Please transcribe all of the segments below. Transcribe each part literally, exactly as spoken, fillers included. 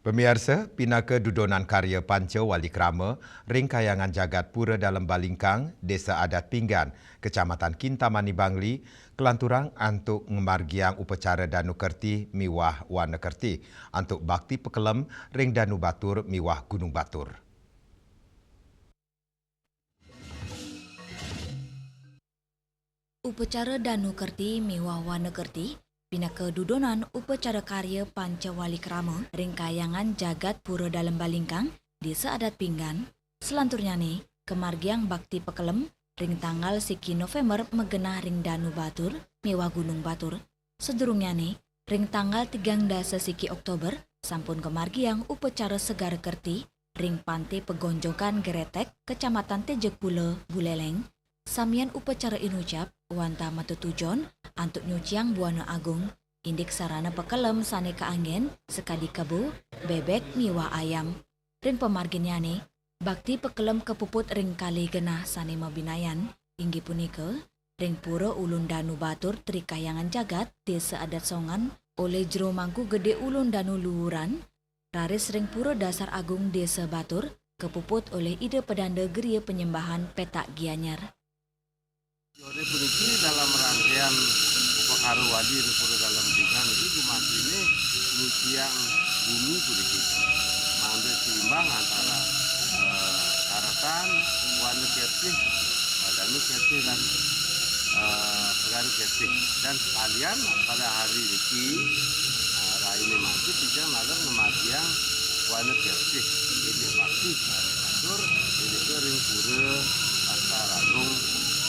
Pamiarsa, pinaka dudonan karya Panca Wali Krama ring Kahyangan Jagat Pura Dalem Balingkang, Desa Adat Pinggan, Kecamatan Kintamani Bangli, kalanturang antuk ngamargiang upacara Danu Kerti miwah Wana Kerti, antuk bakti pakelem ring Danu Batur miwah Gunung Batur. Upacara Danu Kerti miwah Wana Kerti pinaka dudonan upacara karya Panca Wali Krama ring Kahyangan Jagat Pura Dalem Balingkang, Desa Adat Pinggan. Salanturnyane kamargiang bakti pakelem ring tanggal siki November magenah ring Danu Batur miwah Gunung Batur. Sadurungnyane, ring tanggal tigang dasa siki Oktober, sampun kamargiang upacara Segara Kerti ring Pante Pegonjogan Gretek, Kecamatan Tejekpula, Buleleng. Samian upacara inucap wantah matetujon antuk nyuciang Buana Agung, indik sarana pakelem sane kaanggen sakadi kebo, bebek miwah ayam. Ring pamarginnyane, bakti pakelem kapuput ring kalih genah sane mabinayan, inggih punika ring Pura Ulun Danu Batur Tri Kahyangan Jagat, Desa Adat Songan, olih Jero Mangku Gede Ulun Danu Luhuran, raris ring Pura Dasar Agung Desa Batur, kapuput olih Ida Pedanda Gria Penyembahan Petak Gianyar. Jodé puniki dalam rangkaian upakara wadi ring Pura Dalem Balingkang niki gumantiné nyuciang bumi puniki. Mangda seimbang antara, eh, daratan, Wana Kertih, eh, Danu Kertih, dan, eh, Segara Kertih. Dan sekalian pada hari niki, eh, rahiné mangkin titiang nalem ngamargiang Wana Kertih, indik bakti sareng batur, indik ring Pura Pasar Agung,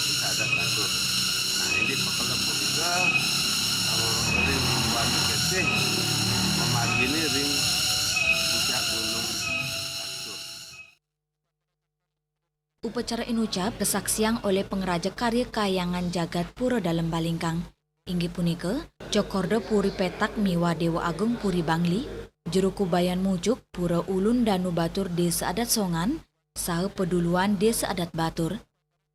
Desa Adat Batur. Nah, indik pakelem punika, eh, ring Wana Kertih, mamargini ring puncak Gunung Batur. Upacara inucap kasaksiang olih pangraja karya Kahyangan Jagat Pura Dalem Balingkang. Inggih punika, Cokorda Puri Petak miwah Déwa Agung Puri Bangli, Jero Kubayan Mucuk, Pura Ulun Danu Batur Desa Adat Songan, saha Paduluan Desa Adat Batur.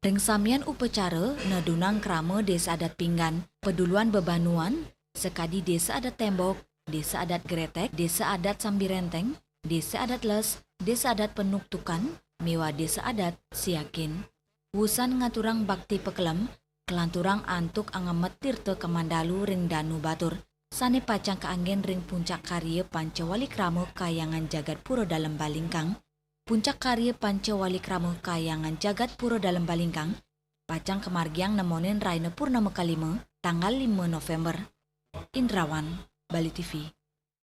Ring samian upacara nedunang krama Desa Adat Pinggan, Paduluan Bebanuan, sakadi Desa Adat Tembok, Desa Adat Gretek, Desa Adat Sambirenteng, Desa Adat Les, Desa Adat Penuktukan, miwah Desa Adat Siakin. Wusan ngaturang bakti pakelem, kalanturang antuk angemet tirta kamandalu ring Danu Batur, sane pacang kaanggen ring puncak karya Pancawali Krama Kahyangan Jagat Pura Dalem Balingkang. Puncak karya Pancawali Krama Kahyangan Jagat Pura Dalem Balingkang pacang kamargiang nemonin rahina purnama kalima, tanggal lima November. Indrawan, Bali T V.